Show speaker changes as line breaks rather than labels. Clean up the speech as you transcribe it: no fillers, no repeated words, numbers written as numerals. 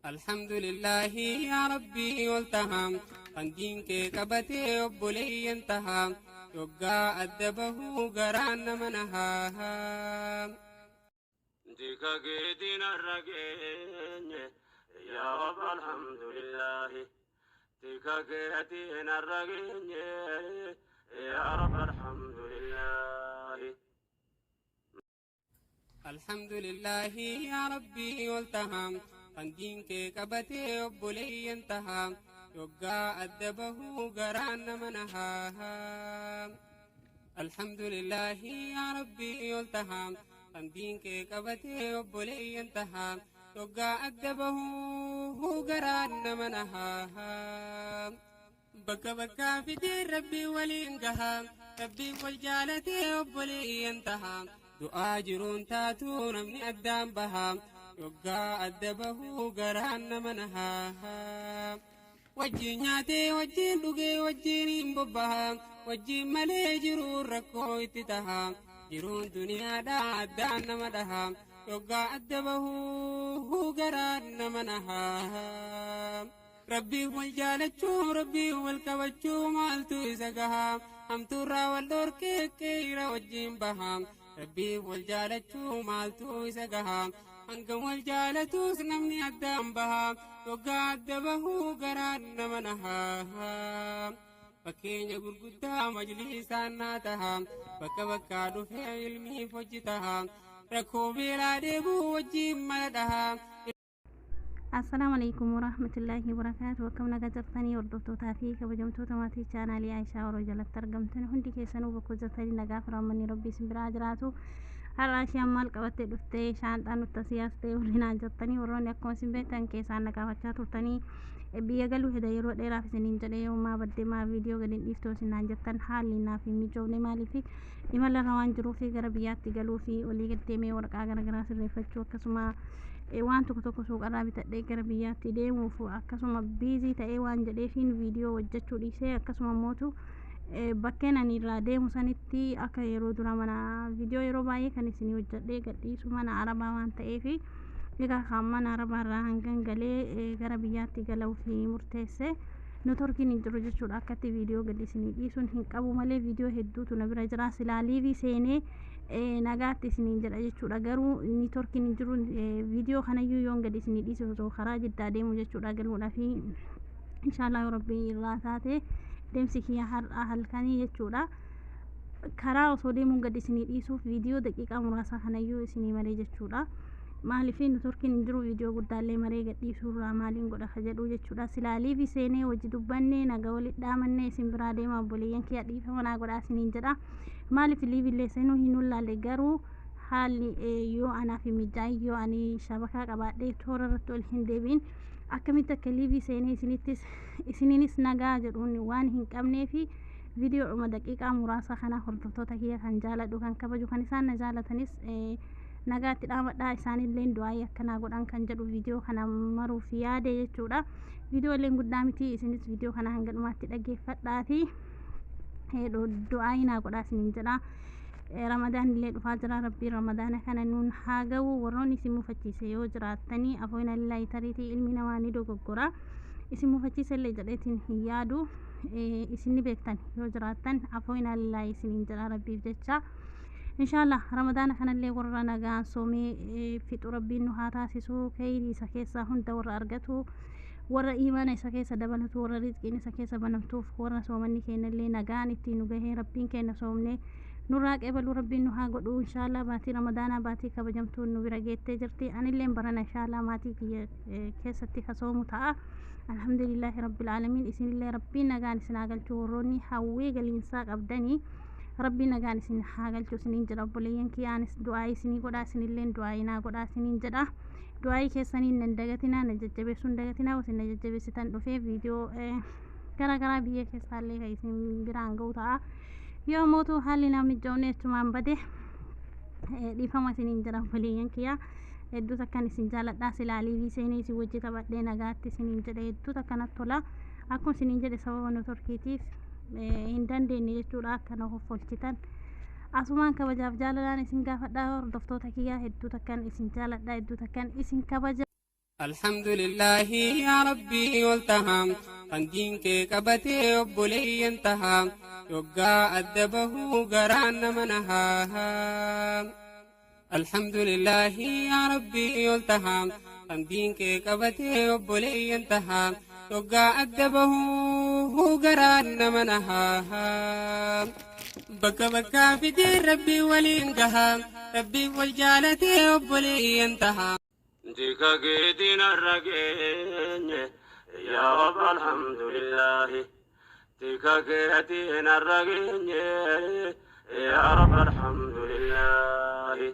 Alhamdulillaahi yaa Rabbii ol taha, kan diin kee qabatee obboleeyyan taha, yoggaa adda bahuu garaan nama nahaa.
Dika keetiin har'a geenye yaa Rabb alhamdulillahi. Tika keetiin har'a geenye yaa Rabb alhamdulillahi.
Alhamdulillaahi yaa Rabbii ol taha, kan diin kee qabatee obboleeyyan taha, yoggaa adda bahuu garaan nama nahaa. Alhamdulillaahi yaa Rabbii ol taha, kan diin kee qabatee obboleeyyan taha, yoggaa adda bahuu garaan nama nahaa. Bakka bakkaa fidee Rabbii waliin gaha, Rabbiin wal jaalatee obboleeyyan taha, du'aa jiruun taatuu namni addaan baha, yoggaa adda bahuu garaan nama nahaa. Wajjin nyaatee wajjin dhugee wajjin hin bobbaha, wajjin malee jiruun rakkoo itti taha, jiruun duniyaadhaa addaan nama dhaha, yoggaa adda bahuu garaan nama nahaa. Rabbiin wal jaalachuu, Rabbiin wal qabachuu maaltu isa gaha, hamtuurraa wal dhorkee qeera wajjin baha, Rabbiin wal jaalachuu maaltu isa gaha, hangam wal jaalatus namni addaan baha, yoggaa adda bahuu garaan nama nahaa. Fakkeenya gurguddaa majlisaan naa taha, bakka bakkaa dhufee ilmiif hojii taha, rakkoo beelaa deebuu wajjin mala dhaha.
Assalaamu alaikum warahmatullaahi wabarakaatu. Akkam nagaa jirtanii, hordoftootaa fi kabajamtoota maatii chaanaalii Aayishaa Oroo jalatti argamtan hundi keessanuu, bakka jirtanii nagaa fi rahmanni Rabbii isin biraa jiraatu. Har'a isheen maal qabattee dhuftee shaanxaa nutti asii haastee waliinaa jirtanii? Warroonni akkuma isin beektan keessaan na gaafachaa turtanii, biyya galuu heda yeroo dheeraaf isiniin jedhee, maa baddee, maa viidiyoo gadi hin dhiiftoo isin jettan, haalli naaf hin mijoofne. Maaliif imala irra waan jiruu fi gara biyyaatti galuu fi olii gad deemee waraqaa garaagaraa sirreeffachuu, akkasuma waan tokko tokko suuqarraa bitadhee gara biyyaatti deemuuf akkasuma busy ta'ee waan jedheefiin viidiyoo hojjechuu dhiisee. Akkasuma mootu bakkeen ani irraa deemu sanitti akka yeroo dura mana viidiyoo yeroo baay'ee kan isinii hojjedhee gadhiisu mana Arabaa waan ta'eef, egaa kan mana Arabaa irraa hangan galee gara biyyaatti galuuf murteesse networkiin hin jiru jechuudha. Akkatti viidiyoo gadi isinii dhiisuun hin qabu malee viidiyoo hedduutu na bira jira. Silaa live seenee nagaatti isiniin jedha jechuudha, garuu networkiin hin jiru. Viidiyoo kanayyuu yoon gadi isinii dhiise osoo karaa Jiddaa deemu jechuudha galuudhaaf, inshaallah yoo Rabbii irraa taate deemsi kiyya har'a halkanii jechuudha. Karaa osoo deemuun gadi isinii dhiisuuf viidiyoo daqiiqaa muraasa kanayyuu isinii maree jechuudha. Maaliif networkiin hin jiru, viidiyoo guddaallee maree gadhiisuurraa maaliin godha ka jedhu jechuudha. Silaa live seenee hojii dubbannee naga walit dhaamannee isin biraa deema. Obboleeyyan kiyya, dhiifama naa godhaa isiniin jedha. Maaliif liveillee seenuu hin ullaalle? Garuu haalli yoo anaaf hin mijaa'in, yoo ani shabakaa qabaadhee toora irratti ol hin deebiin, akkamitti akka live seenee isinittis isiniinis nagaa jedhuun waan hin qabneefi viidiyoodhuma daqiiqaa muraasa kana hordoftoota kiyya kan jaaladhu, kan kabaju, kan isaan na jaalatanis nagaatti dhaamadhaa, isaanillee du'aayii akkanaa godhan kan jedhu viidiyoo kana maruuf yaade jechuudha. Viidiyoo illee guddaa miti, isinis viidiyoo kana hanga dhumaatti dhaggeeffadhaafi du'aayii naa godhaa isiniin jedha. Ramadaan illee dhufaa jira, Rabbiin Ramadaana kana nuun haa ga'u. Warroonni isin mufachiise yoo jiraattanii, afooyina lillaahi, tariitii ilmi namaa ni dogoggora. Isin mufachiise illee jedheetiin hin yaadu. Isin ni beektan, yoo jiraattan afooyina lillaahi isiniin jedha Rabbiif jecha. Inshaallah Ramadaana kanallee warra nagaan soomee fixu Rabbiin nu haa taasisu. Kheyrii isa keessaa hunda warra argatu, warra imaana isa keessa dabalatu, warra rizqiin isa keessa banamtuuf, warra soomanni keenyallee nagaan ittiin nu gahee Rabbiin keenya soomnee nurraa qeebaluu Rabbiin nu haa godhu. Inshaallah baatii Ramadaanaa, baatii kabajamtuun nu bira geettee jirti. Anilleen barana inshaallah maatii kiyya keessatti kasoomu ta'a. Alhamdulillaahi rabbil aalamiin. Isinillee Rabbiin nagaan isin haa galchu. Warroonni hawwii galiinsaa qabdanii, Rabbiin nagaan isin haa galchu isiniin jedha. Obboleeyyan kiyyaanis du'aayii isinii godhaa, isinilleen du'aayii naa godhaa isiniin jedha. Du'aayii keessaniin nan dagatinaa, na jajjabeessuun dagatinaa. Isin na jajjabeessitan dhufee viidiyoo gara garaa biyya keessaallee kan isin biraan ga'u ta'a. Yoo mootu haalli naa mijoofne achumaan bade, dhiifama isiniin jedha. Obboleeyyan kiyyaa, hedduu takkan isin jaaladhaa. Silaa live seenee isin wajji taphadhee nagaatti isiniin jedhe, hedduu takkanatti tola. Akkuma isiniin jedhe sababa networkiitiif hin dandeenye jechuudha. Akka na hoffolchitan asumaan kabajaaf jaalalaan isin gaafadhaa. Hordoftoota kiyyaa, hedduu takkan isin jaaladha, hedduu takkan isin kabaja.
Alhamdulillahi yaa Rabbii ol tahaa, kan diin kee qabatee obboleeyyan tahaa, yoggaa adda bahuu garaan nama nahaa. Alhamdulillahi yaa Rabbii ol tahaa, kan diin kee qabatee obboleeyyan tahaa, yoggaa adda bahuu garaan nama nahaa. Bakka bakkaa fidee Rabbii waliin gahaa, Rabbii wal jaalatee obboleeyyan tahaa.
Tika keetiin har'a geenye, yaa Rabbi alhamdulillahi. Tika keetiin har'a geenye, yaa Rabbi alhamdulillahi.